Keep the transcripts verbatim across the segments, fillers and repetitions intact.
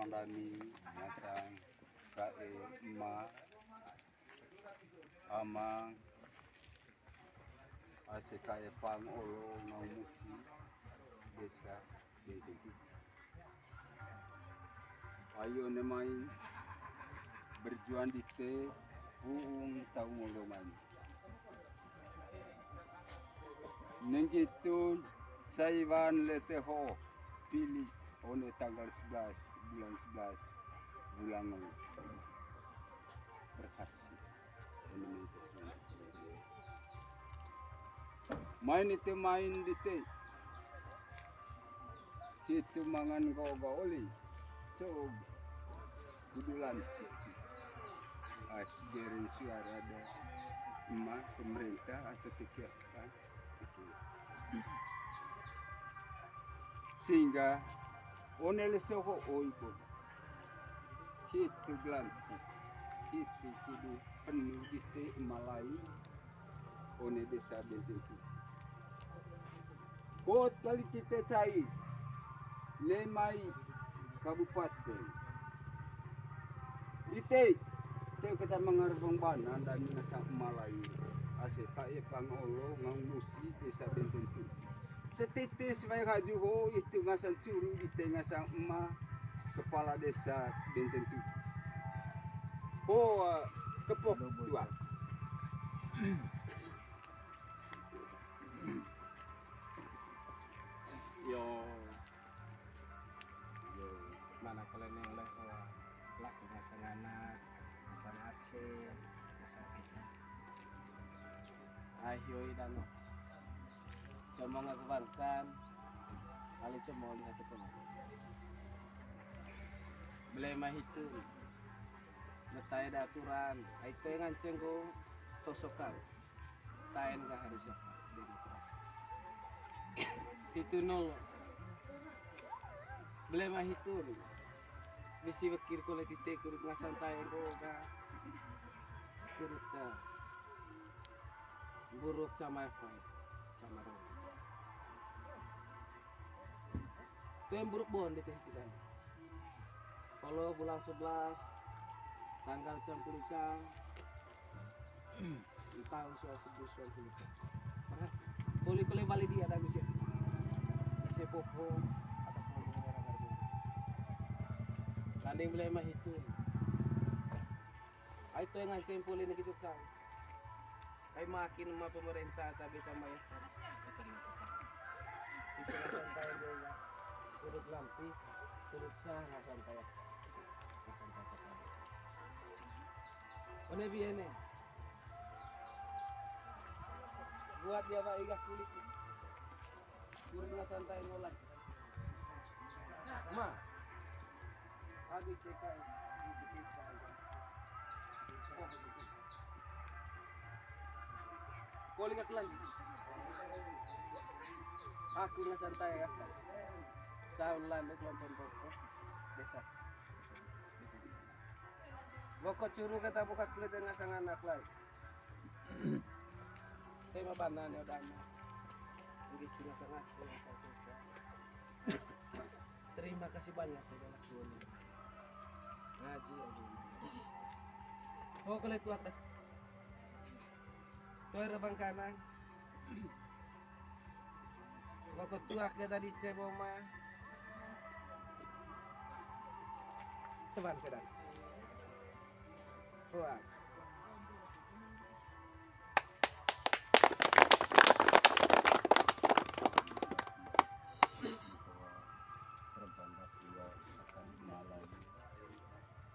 Dami, ngasang, kae, ema, amang, ase kae pang olo, ngau musi, desa, Benteng Tujuh. Ayo ne mai berjuang dite, uung tau ngolo mai. Nenggitu saiwan lete ho pilih one tanggal sebelas bulan sebelas bulan berhasil. Main ite main dite. Hitu mangan goga oli. So, kudulan. Ah, gering suara ada emak pemerintah atau tiket kan. Sehingga one leso ho oi ko. Hitu gelanti. Hitu kudu penuh dite malai. One desa Benteng Tujuh. Kot kali tite cai, lemai kabupaten. Ite, te kita mangarvang bana dan ngasang malai. Ase tae pang olo ngau musi desa Benteng Tujuh. Setiti sebaik haju ho itu ngasang curu dite ngasang ema kepala desa Benteng Tujuh. Ho, eh, kepok dua. Yo. Yo, mana kole neng leh, wah, laki ngasang anak, ngasang ase, ngasang pisang. Ai, yo, idano. Cuma ngaku bangkan, kali cuma lihat itu. Bele mah itu. Betai ada aturan, ai, kue nganceng ko tosokan. Taen ka hari Jumat, demokrasi. Hitu nol. Bele mah hitu. Bisi wekir kole tite kurut ngasang taen ko ka. Kurut ka. Buruk sama apa? Sama rong. Tuh yang buruk bon dite hitu kan. Kalau bulan sebelas, tanggal cang puluh cang, entah usua sebut suan puluh cang. Makasih. Kuli-kuli balik dia ada gusi. Ese popo, atau popo orang harga. Landing beli mah itu. Ai tuh yang nganceng puli ni gitu kan. Ai makin ma pemerintah tapi tambah ya. Itu nggak santai aja ya. Turut lampi, turut sah nggak santai. Nggak santai kata. Mana biar nih? Buat dia, Pak, iga kulit. Kurang santai nolak. Ma. Abi cek ai. Koli kaki lagi. Aku nggak santai apa. Saun lanjut nonton toko. Biasa. Bokot curu kata buka kulit dengan sang anak lai. Tema bana ni odama. Jadi kita sangat sangat. Terima kasih banyak ya, anak buah. Ngaji aja. Oh, kalau kuat dah. Tuh ada bang kanang. Waktu tuak ya tadi teh boma. Seban kedan. Kuat.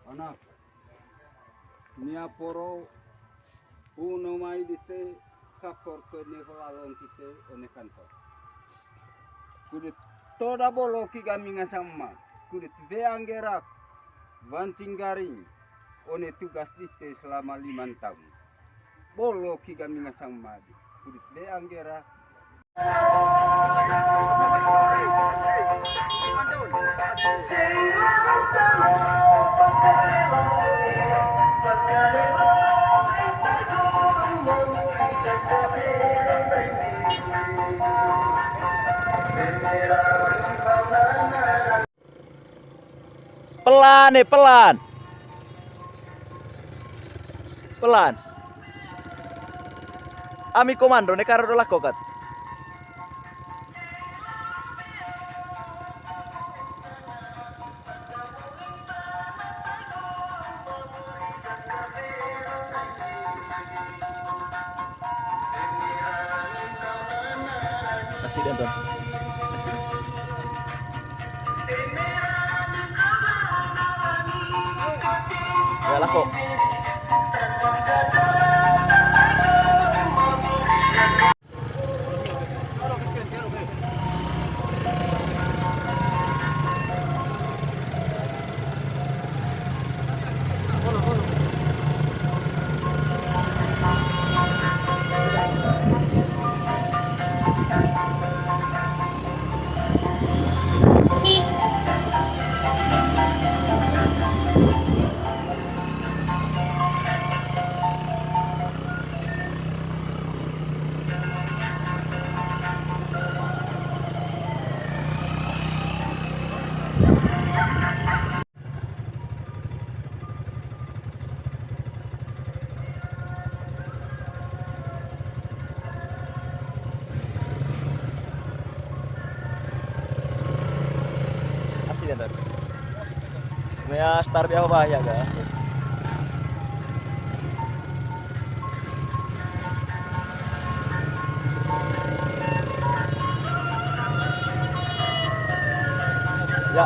Anak, nia poro uno mai dite kakor ko ne lalong kite one kantor. Kudut toda bolo ki gami ngasang ma, kudut we anggerak wancing garing one tugas dite selama lima tahun. Bolo ki gami ngasang ma di, kudut we anggerak. Pelan, eh, pelan. Pelan. Ami komando ne karo do lako kat. Kasih dan, Ton. Kasih. Ya, lako. Asli, Tante. Mea star biasa bahaya ga. Ya.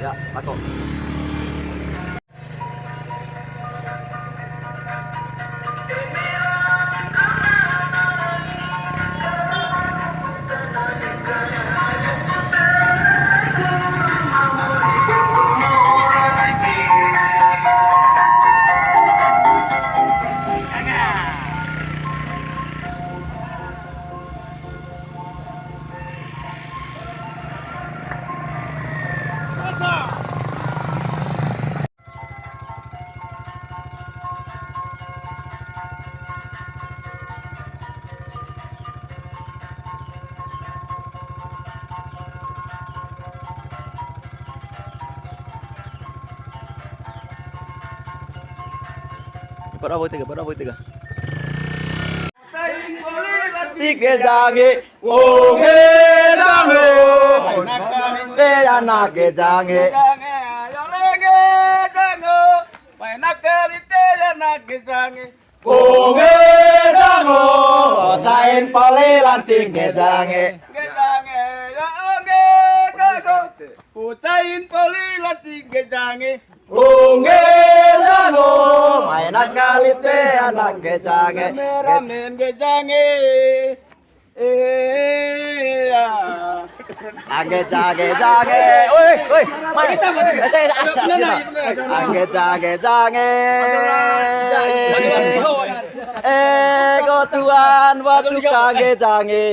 Ya, aku. Pada boy tiga, pada boy tiga. Tik ke jange, onge jango. Te anak ke jange. Onge jango. Cain poli lantik ke jange. Ke jange, ya onge jango. Ku cain poli lantik ke jange. Onge jango, main akal ite anak ke jange. Kameramen ke jange. Eh, ya. Age jage jage. Oi, oi, mai. Ese asa sina. Age jage jage. Eh, go tuan waktu kage jange.